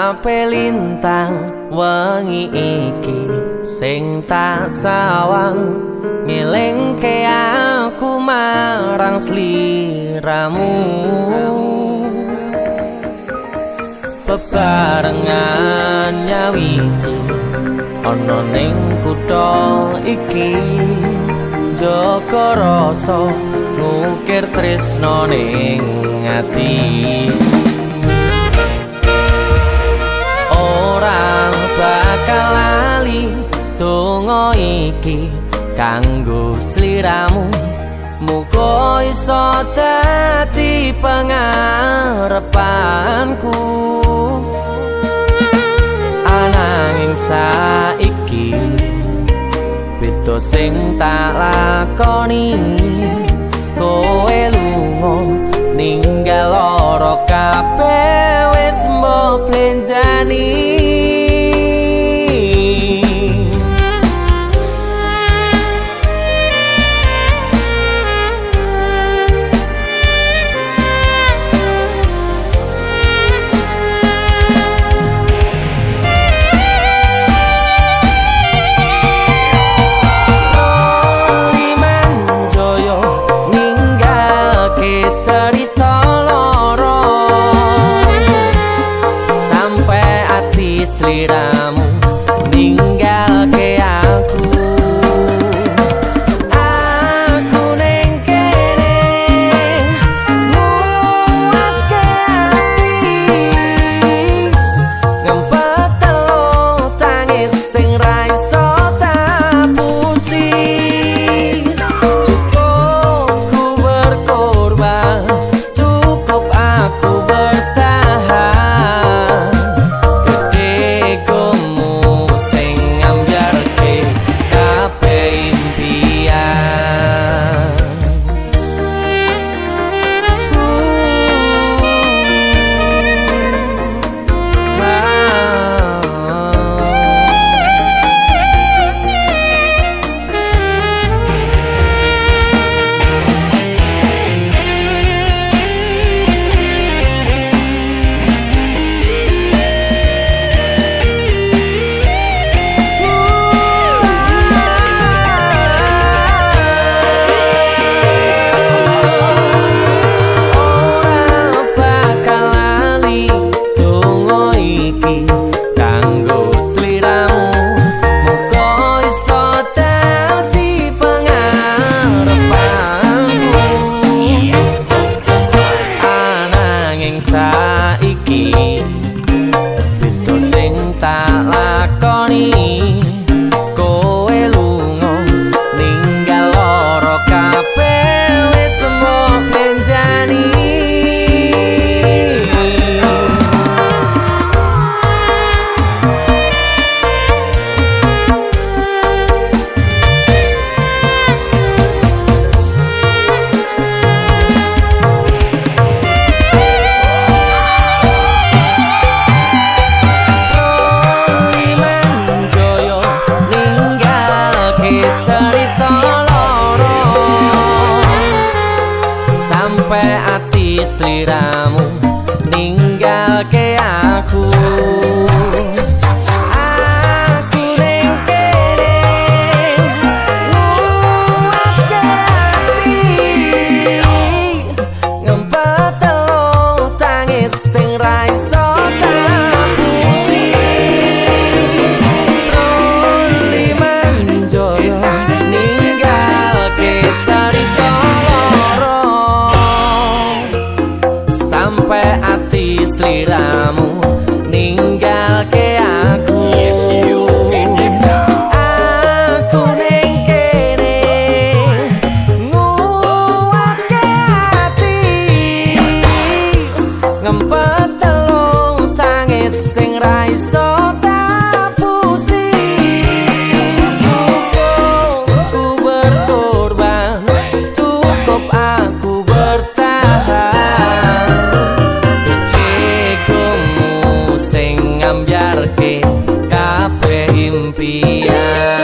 Sulape lintang wengi iki sing tak sawang ngelingke aku marang sliramu. Bebarengan nyawiji ana ning kutha iki, jaga rasa ngukir tresno ning ati. Ora bakal lali donga iki kanggo sliramu, muga iso dadi pengarepanku. Ananging saiki beda sing tak lakoni, kowe lunga ninggal lara kabeh wis mbok blenjani. Sliramu ninggalke aku, aku ning kene nguatke ati, ngempet telu tangis sing ra iso tapusi. Cukup ku berkorban, cukup aku bertahan. Saiki beda sing tak lakoni, kowe lunga ninggal lara kabeh wis mbok blenjani. Sampai ati sliramu ninggalke aku, aku ning kene nguatke ati, ngempet telu tangis sing ra iso tapusi. Roli Manjoyo ninggalke carita loro, sampai ati sliramu ninggalke aku. Aku ning kene nguatke ati, ngempet telung tangis sing ra iso tapusi. Cukup ku berkorban, cukup aku bertahan. Kecikumu sing ngambyarke kabeh impian.